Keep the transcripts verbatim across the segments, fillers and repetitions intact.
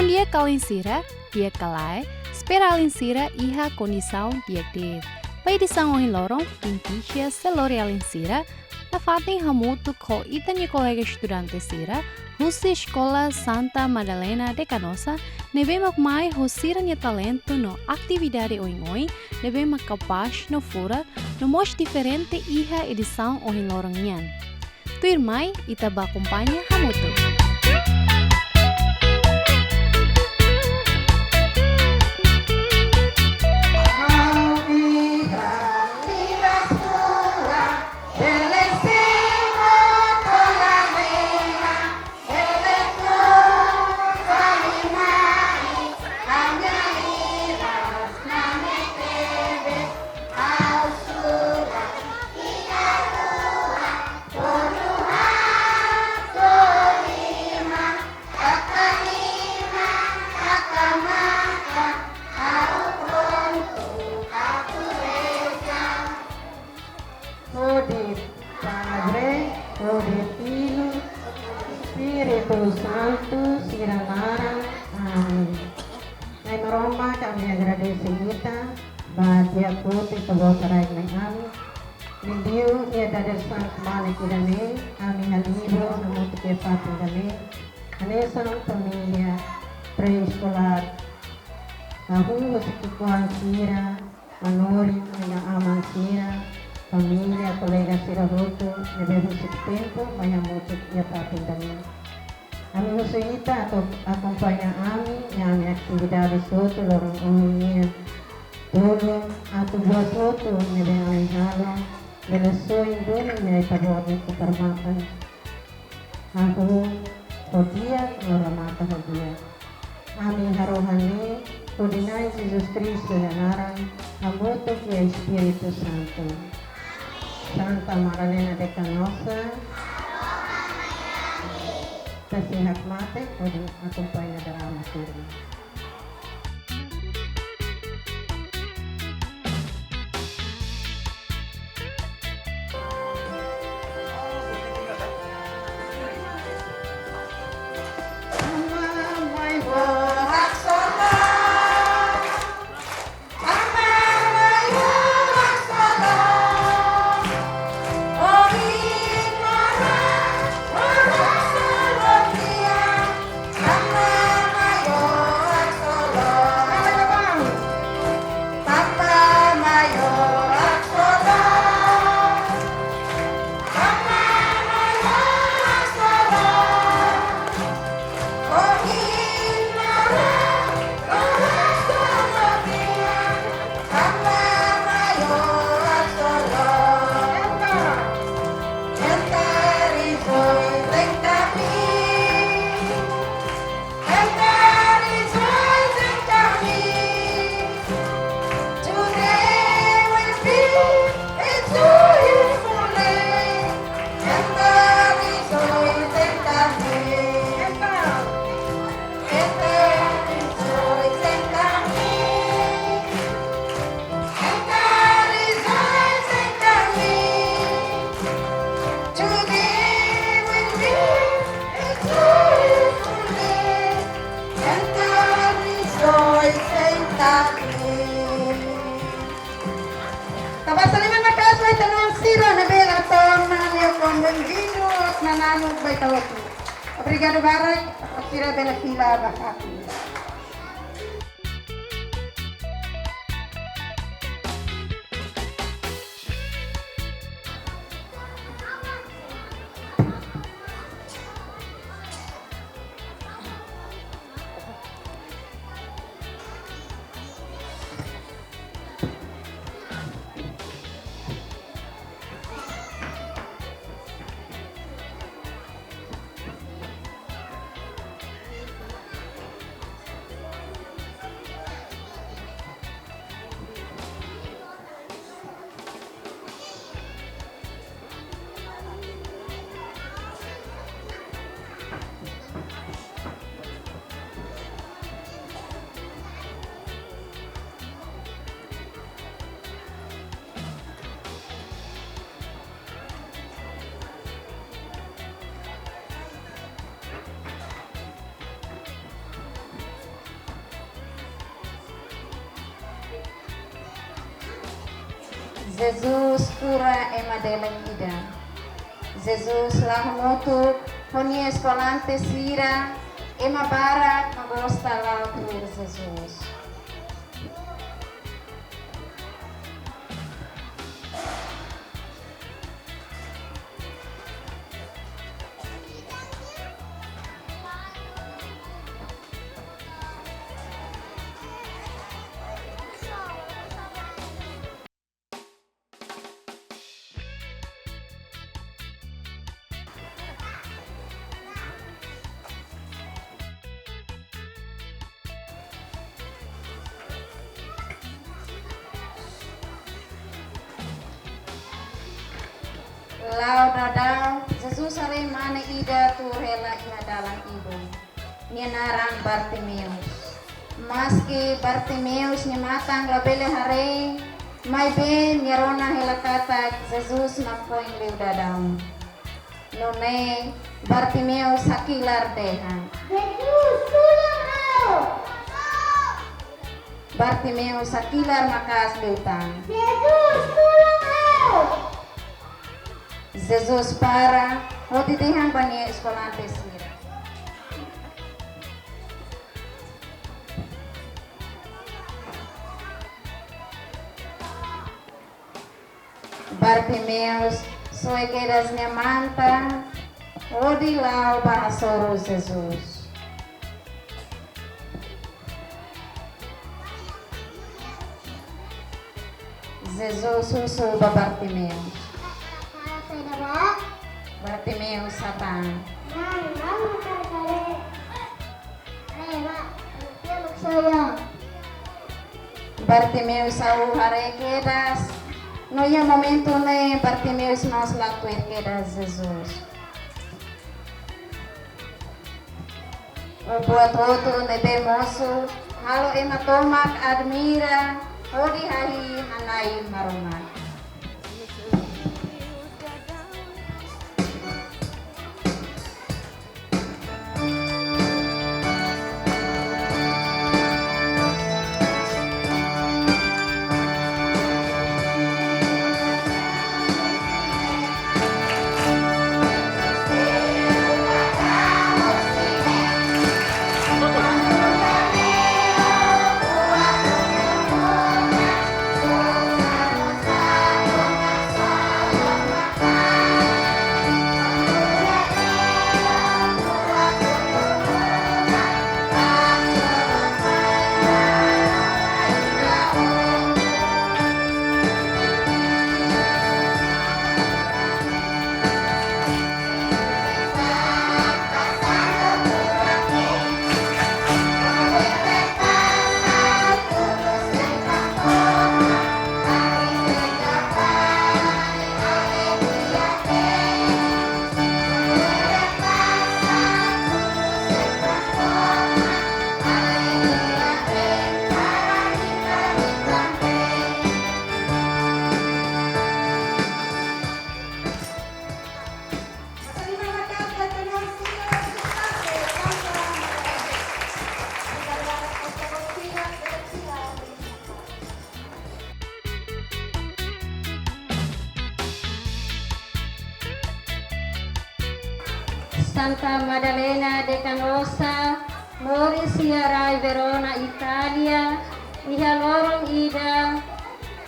Di'ak alin sira, di'ak ka lae, espera alin sira iha kondisaun di'ak de'it. Ba edisaun ohin loron, Pintixias sei lori alin sira nafatin hamutuk ho ita-nia kolega estudante sira husi Eskola Santa Madalena de Canossa, ne'ebé mak mai ho sira-nia talentu no atividade oioin ne'ebé mak kapás no furak no mós diferente iha edisaun ohin loron nian. Tuirmai, ita bá akompaña hamutuk. Hodi Padre, hodi Filho, Espíritu Santu sira naran. Amen. Nai Maromak, ami agradese Ita ba di'ak hotu Ita-Boot haraik mai ami. Liuliu iha dadeer-saan kmanek ida-ne'e, ami halibur hamutuk iha fatin ida-ne'e, hanesan família pré-eskolár. Hahú husi ki'ikoan sira, manorin, inan-aman sira, família, kolega sira hotu ne'ebé husi tempu mai hamutuk iha fatin ida-ne'e. Ami husu Ita atu akompaña ami iha ami atividade hotu loron ohin nian. Tulun atu buat hotu ne'ebé ami halo bele soin duni iha Ita-Boot nia kutar matan. Hahú ho di'ak no remata ho di'ak. Ami harohan ne'e hodi Na'i Jesus Kristu nia naran, hamutuk ho Espíritu Santu. Santa Madalena de Canossa, ita sei hakmatek hodi akompaña drama sira. Ita basa liman maka'as ba ita-nia oan sira ne'ebé la to'o ona, nia kon benvindu, ok nananu ba ita hotu. Obrigadu barak, sira bele fila ba fatin. Jesus kura ema dela ida. Jesus la'o hamutuk ho nia eskolante sira, ema barak mak gosta la'o tuir Jesus. La'o daudaun, Jesus haree mane ida tuur hela iha dalan ibun. Nia naran Bartimeus. Maski Bartimeus nia matan labele haree, maibé nia rona hela katak Jesus mak foin liu daudaun. Nune'e Bartimeus hakilar dehan: Jesus, tulun ha'u! Bartimeus hakilar maka'as liután: Jesus, tulun ha'u! Jesus para, hodi dehan ba nia eskolante sira. Bartimeus soe kedas nia manta, hodi la'o ba hasoru Jesus. Jesus husu ba Bartimeus. Bartimeus hatán: Bartimeus sa'e haree kedas, no iha momentu ne'e Bartimeus mós la tuir kedas Jesus. Buat hotu ne'ebé mosu halo ema tomak admira hodi hahi'i Na'i Maromak. Santa Madalena de Canossa, moris iha rai Verona, Itália, iha loron ida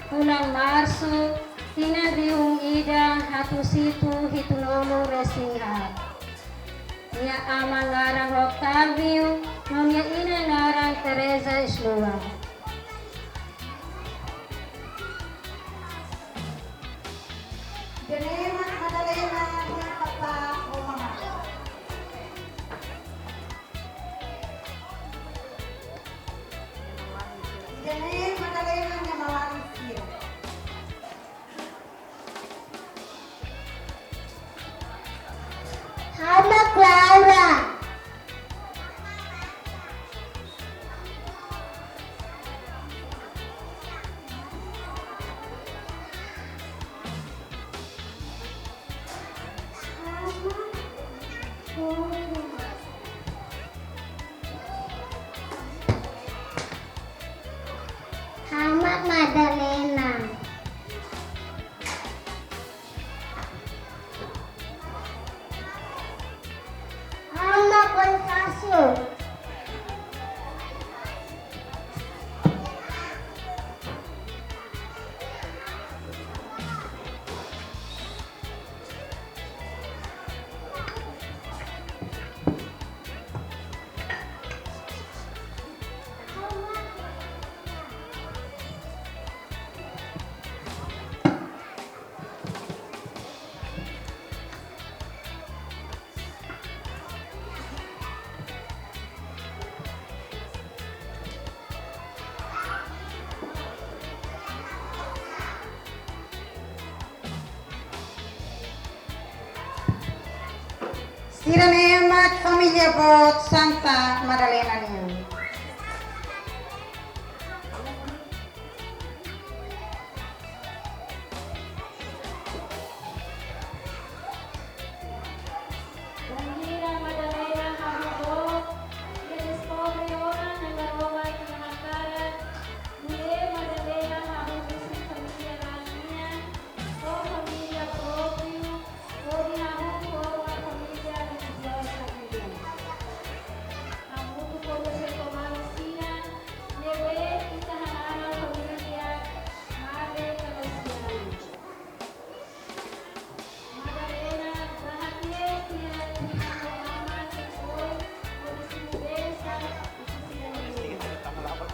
fulan Marsu, tinan rihun ida hatus hitu hitunulu resin haat. Nia aman naran Octavio, no nia inan naran Teresa Sloan. Ida-ne'e mak Madalena nia papá ho mamá. Ida-ne'e Madalena nia malali sira. Ha'u mak Laura. Ha'u mak Madalena. Sira-ne'e mak família boot Santa Madalena nian. Bainhira Madalena hahú boot, nia deskobre ona Na'i-Maromak nia hakarak, nune'e Madalena hahú husi família laran nian, ho família própriu, hodi hahú ho família relijioza ida. Hamutuk ho seus irmaun sira, ne'ebé ita haree família Madre Kalosiana. Madalena bá hatete tiha tiha ho aman, depois hodi simu bensaun husi sira nian.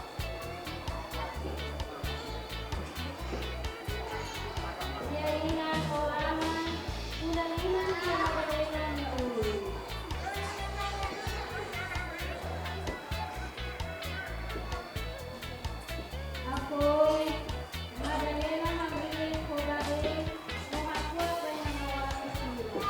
Nia dehan ho aman, tula liman iha Madalena nia ulun. Apoiu, Madalena hamriik ho bá de'it no hakuak ba iha Maromak sira.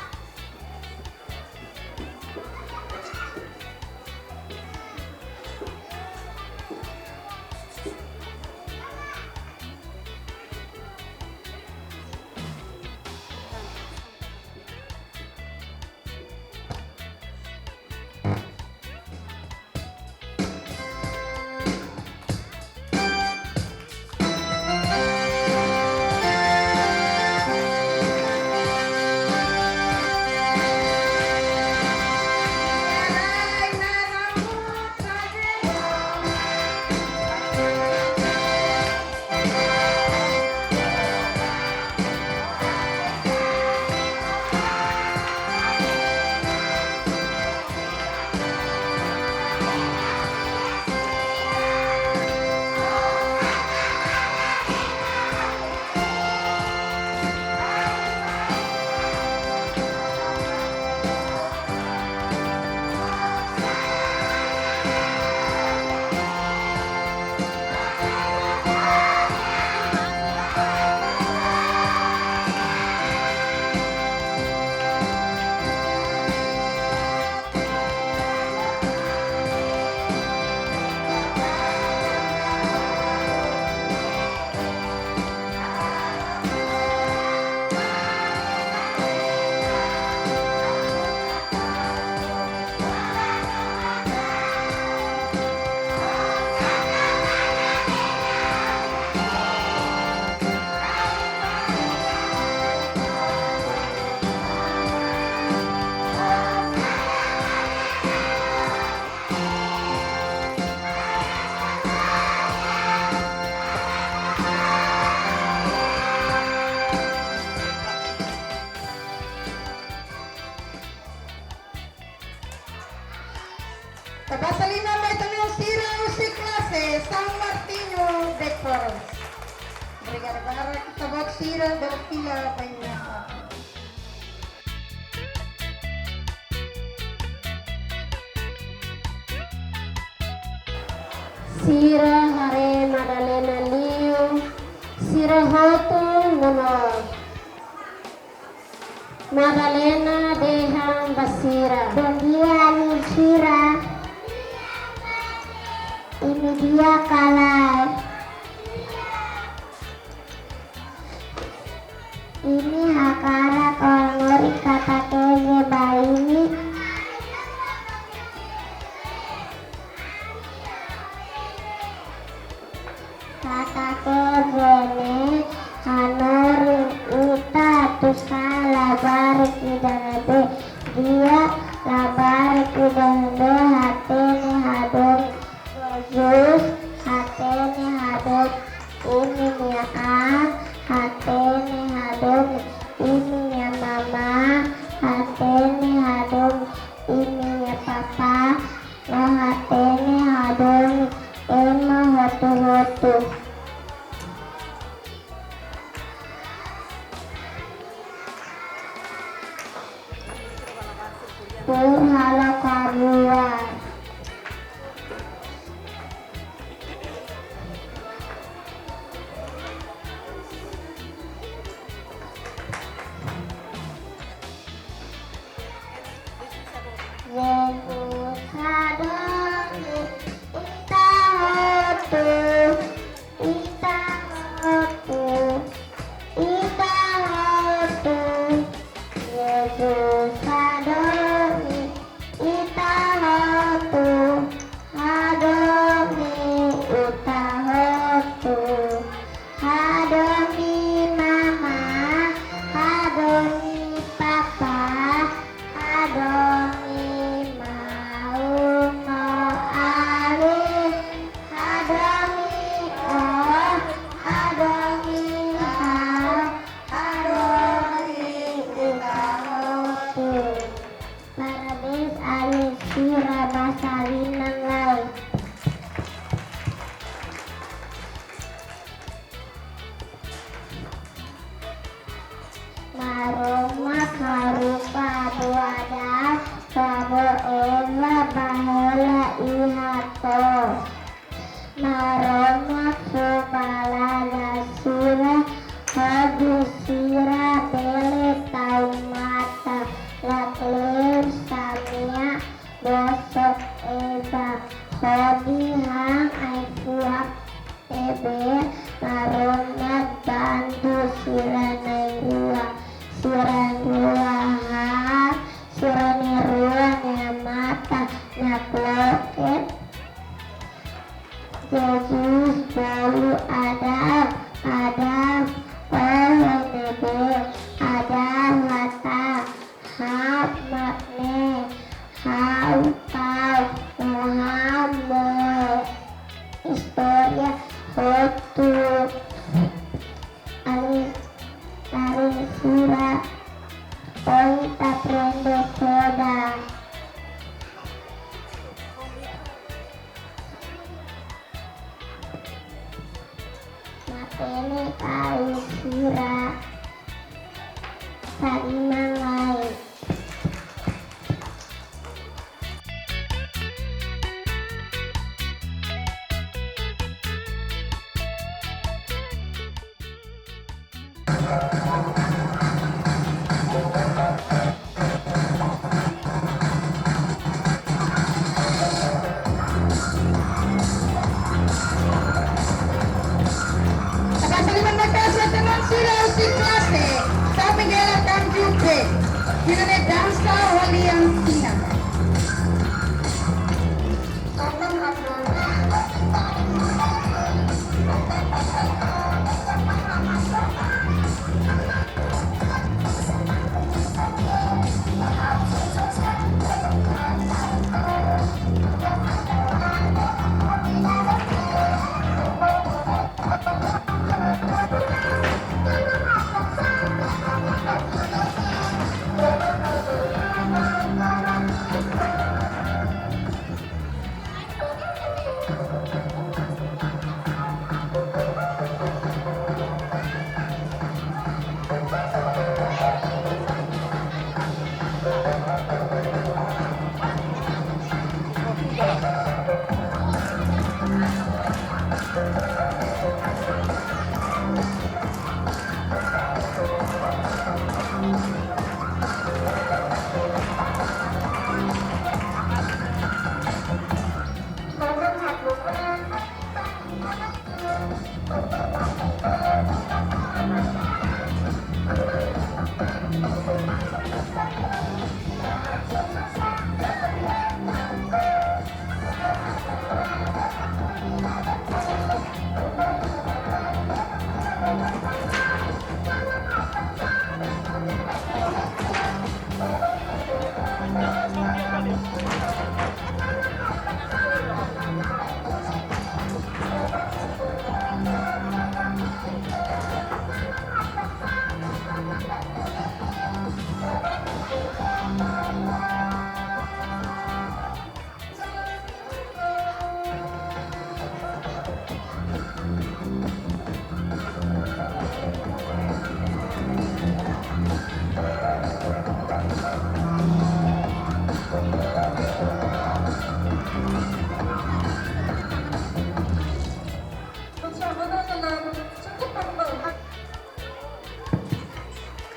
Ita basa liman ba ita-nia irmaun sira husi klase São Martinho de Porres. Obrigada barak, ita-boot sira bele fila ba iha ne'ebá. Sira haree Madalena liu, sira hotu nonook. Madalena dehan ba sira: Bom dia, alin sira. Imi di'ak ka lae? Imi hakarak ha'u hanorin kata-kata ba imi? Kata-kata ne'e hanorin ita atu sai labarik ida ne'ebé di'ak, labarik ida ne'ebé hatene hadomi Jesus, hatene hadomi imi-nia an, hatene hadomi imi-nia mamá, hatene hadomi imi-nia papá, no hatene hadomi ema hotu-hotu. Tuur halo karuar. Hodi han ai-fuak ne'ebé Maromak bandu sira na'in-rua. Sira na'in-rua han, sira na'in-rua nia matan nakloke. Jesus bolu Adam, Adam, ohin ne'ebé Adam hatán, ha'u mak ne'e, ha'u tau, no ha'u moe. Istória hotu. Alin, alin sira, ohin ita aprende saida? Matenek alin sira, taliman lai. Ita basa liman maka'as ba teman sira husi klase São Miguel Arcanjo B, sira-nia dansa Walian Sina.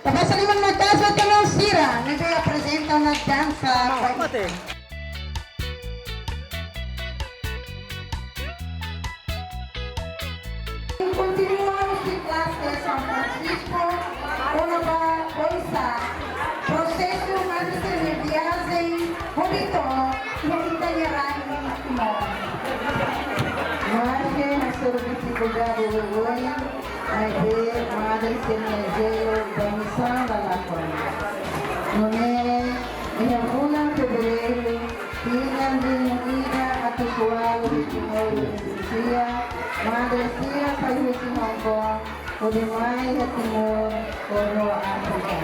Ita basa liman maka'as ba teman sira ne'ebé aprezenta ona dansa. Mate. Kontinua husi klase São Francisco, kona-ba oinsá prosesu Madre sira-nia viajen hodi to'o iha ita-nia rai iha Timor. Maske hasoru difikuldade oioin, maibé Madre sira-nia zelu ba misaun la lakon. Nune'e, iha fulan Fevereiru, tinan rihun ida atus ualu resin tolu, Madre sira sai husi Hong Kong, hodi mai iha Timor, hodi Áfrika.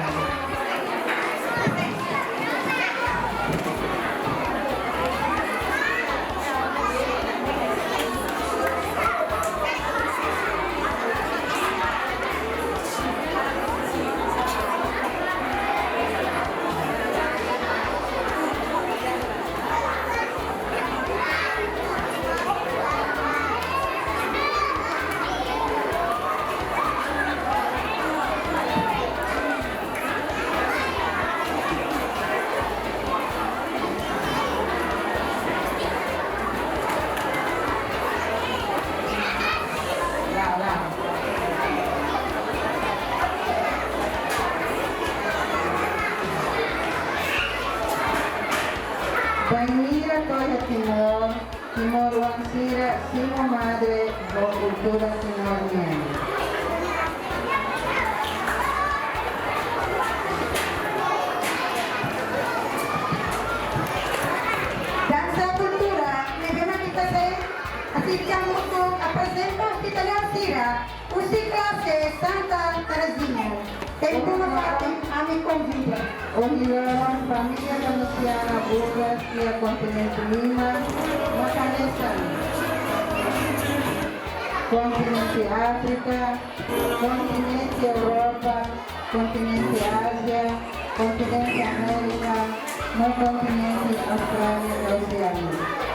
Timor-oan sira simu madre ho kultura Timor nian. Dansa kultura ne'ebé mak ita sei aserka hamutuk, aprezenta ita-nia sira husi klase Santa Terezinha. Tempu no fatin ami konvida. Ohin loron família Veneziana Burgas iha kontinente lima mak hanesan: kontinente Áfrika, kontinente Europa, kontinente Ázia, kontinente Amérika, no kontinente Austrália no Oseánia.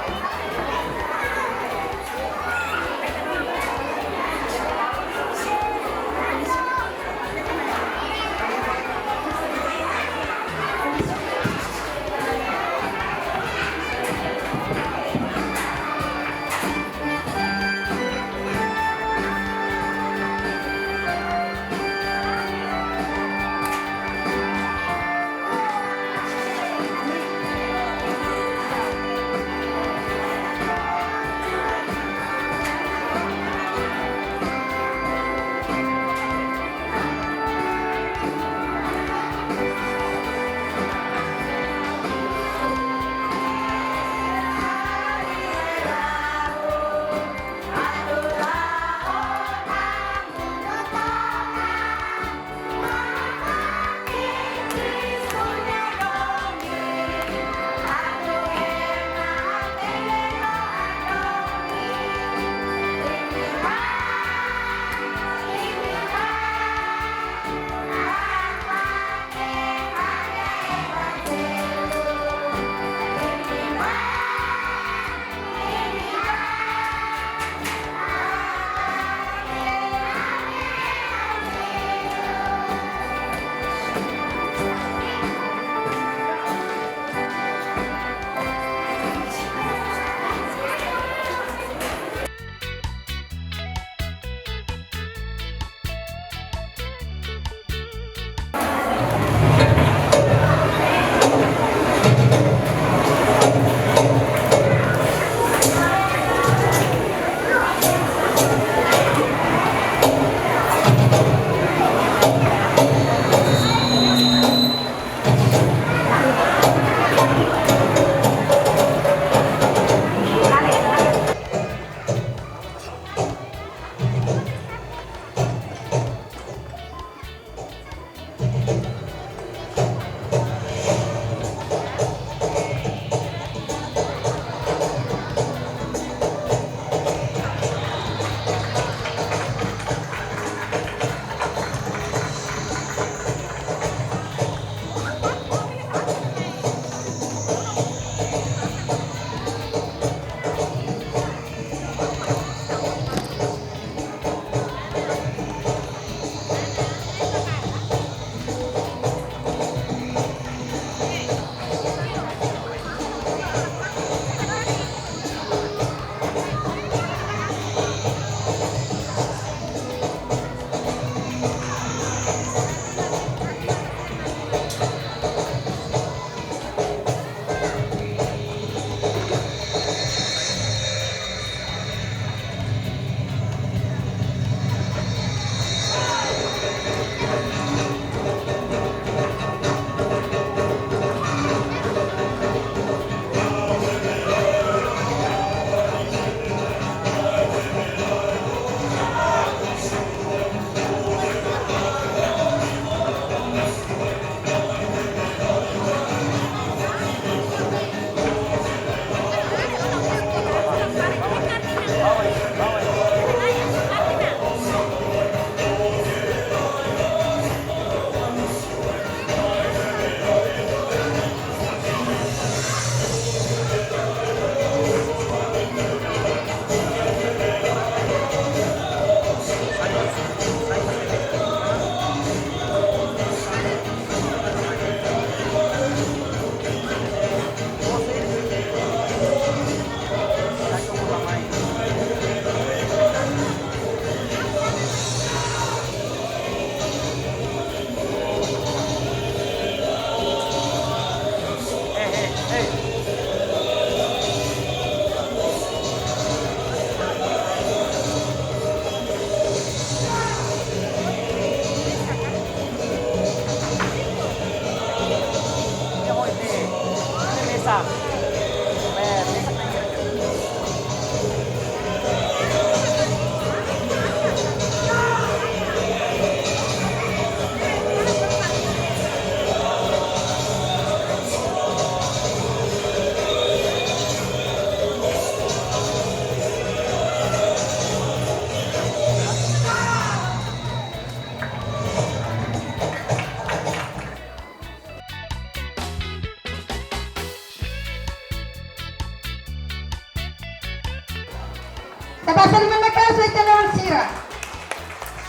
Ita basa liman maka'as ba ita-nia oan sira.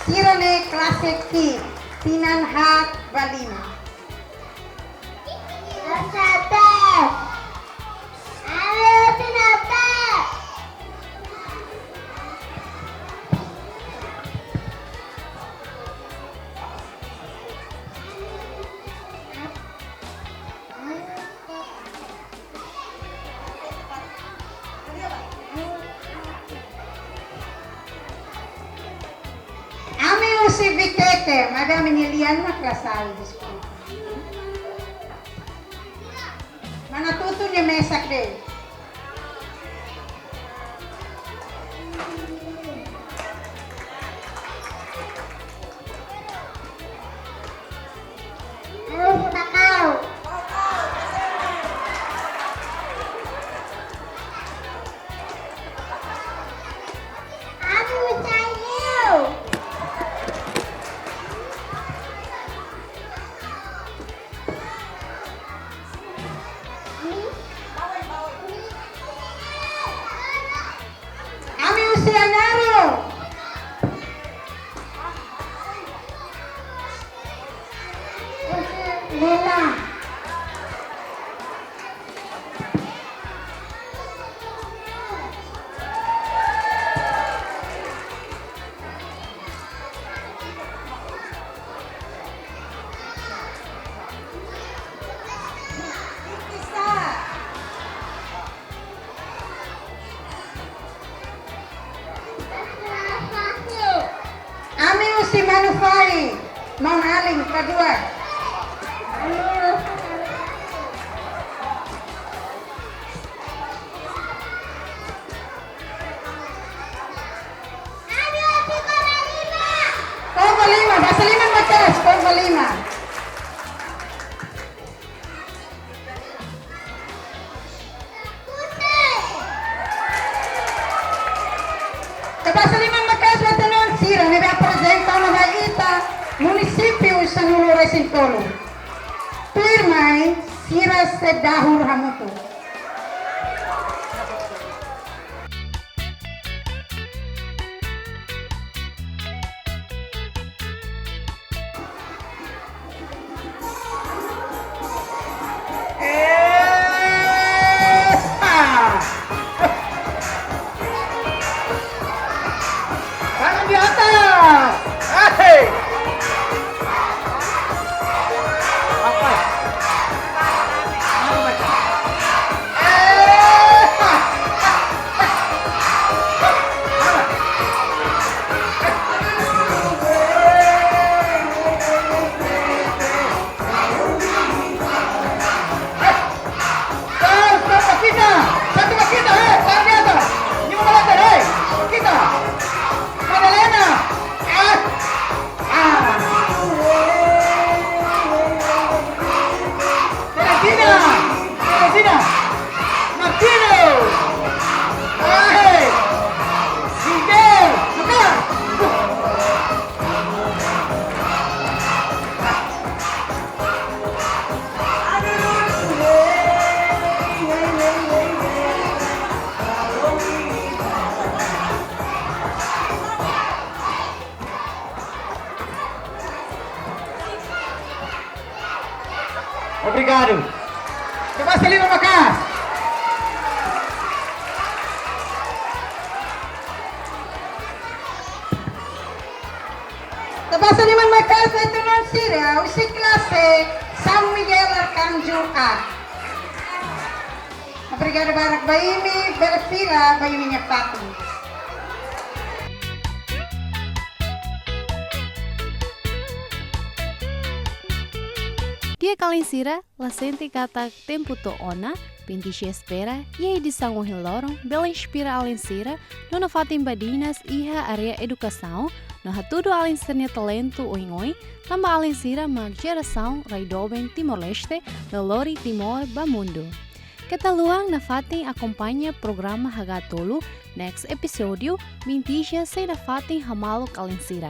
Sira ne'e klase ki'ik, tinan haat ba lima. Ami husi Vitete, maibé ami-nia lian mak Lasai, deskulpa. Mana Tutu nia mesak de'it. Ami husi Ainaro. Husi Lela. Ami husi Manufai, maun-alin, kedua. Kurva lima, basa liman maka'as, kurva lima. Ita basa liman maka'as ba ita-nia oan sira ne'ebé aprezenta ona ba ita munisípiu sanulu-resin-tolu. Tuirmai sira sei dahur hamutuk. Esa! Tangan di atas! Asik! Apa? Esa! Satu, satu ba kita, satu ba kita, eh, tangan di atas. Lima meter, eh, kita. Madalena, ah, ah. Teresina, Teresina, Martino, eh, Miguel, Lucas. Obrigadu. Ita basa liman maka'as. Ita basa liman maka'as ba ita-nia oan sira husi klase São Miguel Arcanjo A. Obrigadu barak ba imi, bele fila ba imi-nia fatin. Di'ak alin sira, la sente katak tempu to'o ona, Bentixe espera, iha edisaun ohin loron, bele inspira alin sira, no nafatin badinas iha área edukasaun, no hatudu alin sira-nia talentu oioin, tanba alin sira mak jerasaun rai doben Timor-Leste, no lori Timor ba mundu. Keta haluha nafatin akompaña programa Hagatolu, next episode, Bentixe sei nafatin hamaluk alin sira.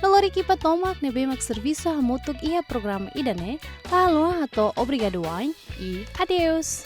No lori ekipa tomak ne'ebé mak servisu hamutuk iha programa ida-ne'e, la haluha hato'o obrigadu wa'in, i adeus.